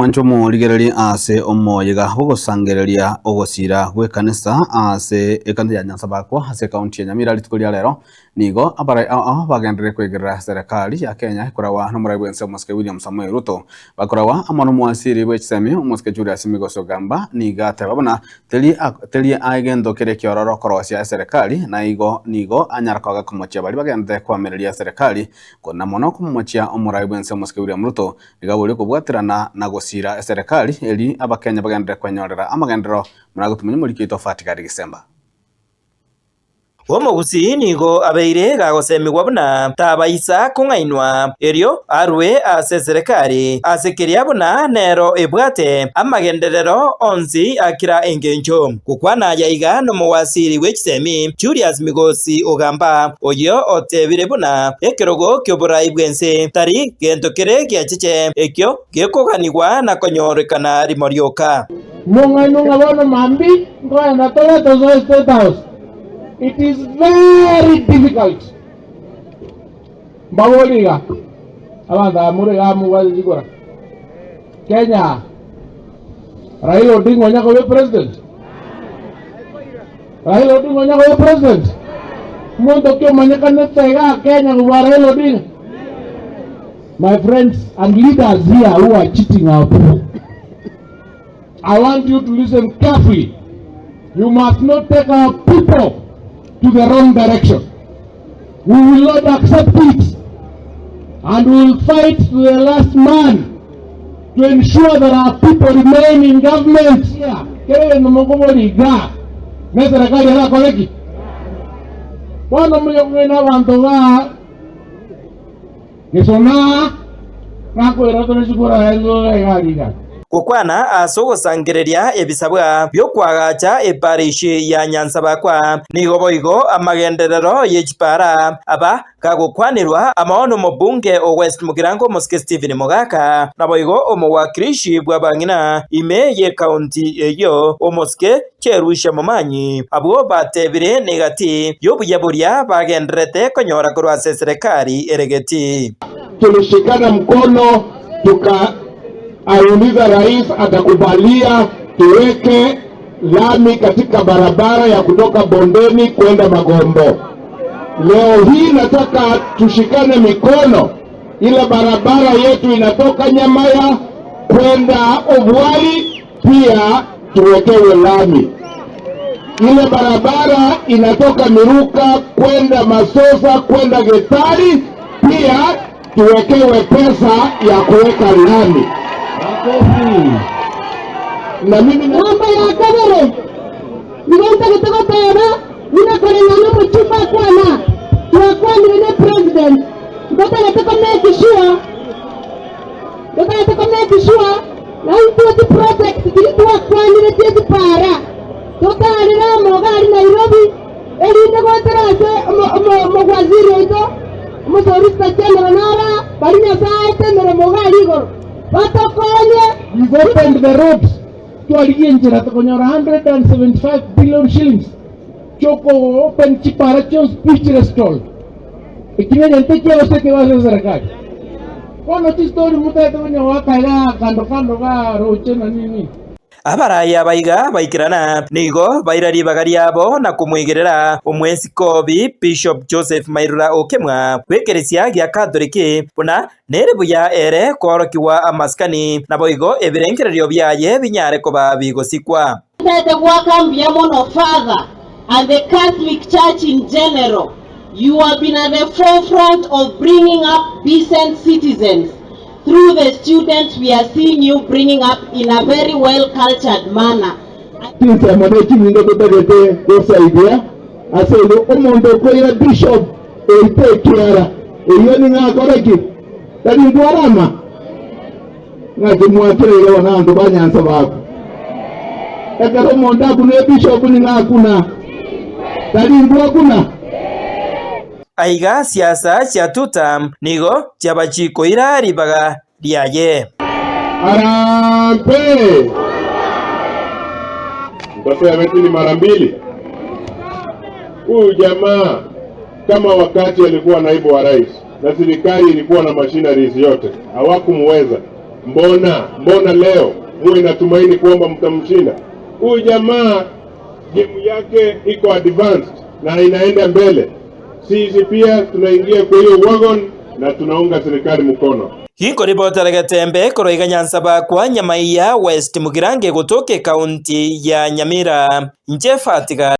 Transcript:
Mwanche omorigererie ase omoyega bw'ogosangereria ogosira gw'ekanisa ase ekanisa ya Nyansabakwa ase ekaunti ya Nyamira rituko ria rero nigo abarai ao ao bagenderere koigerera serekari ya Kenya ekoragwa nomorai bwense omosike William Samoei Ruto bakoragwa amo nomwasiri bwechisemi omosike Julius Migos Ogamba nigo ateba buna teri teri egento kere ekiororo korosia eserekari na igo nigo anyara koga komochia baria bagenderete koamereria eserekari kona mono komochia omorai bwense omosike William Ruto Iga boria okobwaterana na gosiira eserekari eri Abakenya bagenderere kwenyorera amagenderero buna agotumanya omoriki oito Fatikari Gisemba. Omogusii nigo abeire gagosemigwa buna tabaisa kong'ainwa, erio arue ase eserekari ase keria buna nero ebwate amagenderero onsi a kera engencho. Gokwana aya iga nomowasiri bwe chisemi Julius Migosi Ogamba, oyio otebire buna ekerogo ki'oborai bw'ense tari gento kere giacheche ekio gekoganigwa na konyorekana rimo rioka. Mong'ainwa ng'a bono mambia nkoenda tore tosoe State House. It is very difficult. Mbaborie iga, abanto aba more igaa mobwate chikura, Kenya Raila Odinga onya koba president? Raila Odinga onya koba president? Omonto ki omanyekanete igaa Kenya kobua Raila Odinga? My friends and leaders here who are cheating our people, I want you to listen carefully. You must not take our people to the wrong direction. We will not accept it and we will fight to the last man to ensure that our people remain in government. Kere egento mokobora iga, ne serikali erakore ki? Bono moye kong'aina abanto igaa Gesona nakoira tore chikura iga iga iga. Gokwana ase ogosangereria ebisabwa bi'okoagacha eparishi ya Nyansabakwa, nigo boigo amagenderero ye chipara aba gagokwanirwa amo nomobunge o West Mugirango Omosike Stephen Mogaka, naboigo omowakilishi bw'abang'ina ime y'ekaunti eyio Omosike Cherusha Momanyi, abwo batebire negati y'obuya boria bagendererete konyora korwa ase eserekari ere geti. Tulishikana mkono tukauliza rais atakubalia tuweke lami katika barabara ya kutoka bondeni kwenda Magombo. Leo hii nataka tushikane mikono, ile barabara yetu inatoka Nyamaya kwenda Obwari pia tuwekewe lami. Ile barabara inatoka Miruka kwenda Masosa kwenda Getari pia tuwekewe pesa ya kuweka lami. Na mimi Namba ya kabere, nigo ntagete goteba buna koreng'ana omochumba akwana, twakwanire ne president, ntotagete ko make sure, ntotagete ko make sure ng'a intwe chiproject chiria twakwanire chie chipara, totarire amo iga aria Nairobi, erinde goetera ase omowaziri oito, omosolicitor general naro aa, baria Nyasae aete emeremo iga aria igoro, batokonye. We've opened the roads twarigia enchera tokonyora 175 billion shillings chioko open chipara chionsi pi chirestored. Eki negento ekiya gose ekebe ase eserekari? Bono chistori motagete konya goaka igaa kando kando igaa roche na nini. Abarai aba iga baikerana, nigo baira ribaga riabo na komwegerera omweskobi Bishop Joseph Mairura Okemwa bw'ekeresia gia Katoliki buna nere buya ere koorokigwa amasikani, naboigo ebirengererio biaye binyare koba bigosikwa. Ntete goaka mbuya mono Father and the Catholic Church in general, you have been at the forefront of bringing up decent citizens through the students we are seeing you bringing up in a very well cultured manner. Chinsemo ne chinyinga totagete gosaidia ase igo omonto okoira bishop oite ekiara eyio ning'o akore ki? Tari intwe arama? Ng'aki mwakire iga bono abanto ba Nyansa bakwe? Ekero omonto akuna ebishop ning'o akuna? Tari intwe akuna? Aiga siasa chia Tutam nigo chiabachikoira ribaga riaye. Harambee! Mtasema ni mara mbili. Huyu jamaa kama wakati alikuwa naibu wa rais na serikali ilikuwa na machineries yote, hawakumweza. Mbona mbona leo muwe na tumaini kwamba mtamshinda huyu jamaa? Gemu yake iko advanced na inaenda mbele. Sisi pia tunaingia kwa hiyo wagon na tunaunga serikali mkono. Ginkoribotera Getembe koroiga Nyansa kwa Nyamaiya West Mugirange gotoka ekaunti ya Nyamira. Inche Fatiga.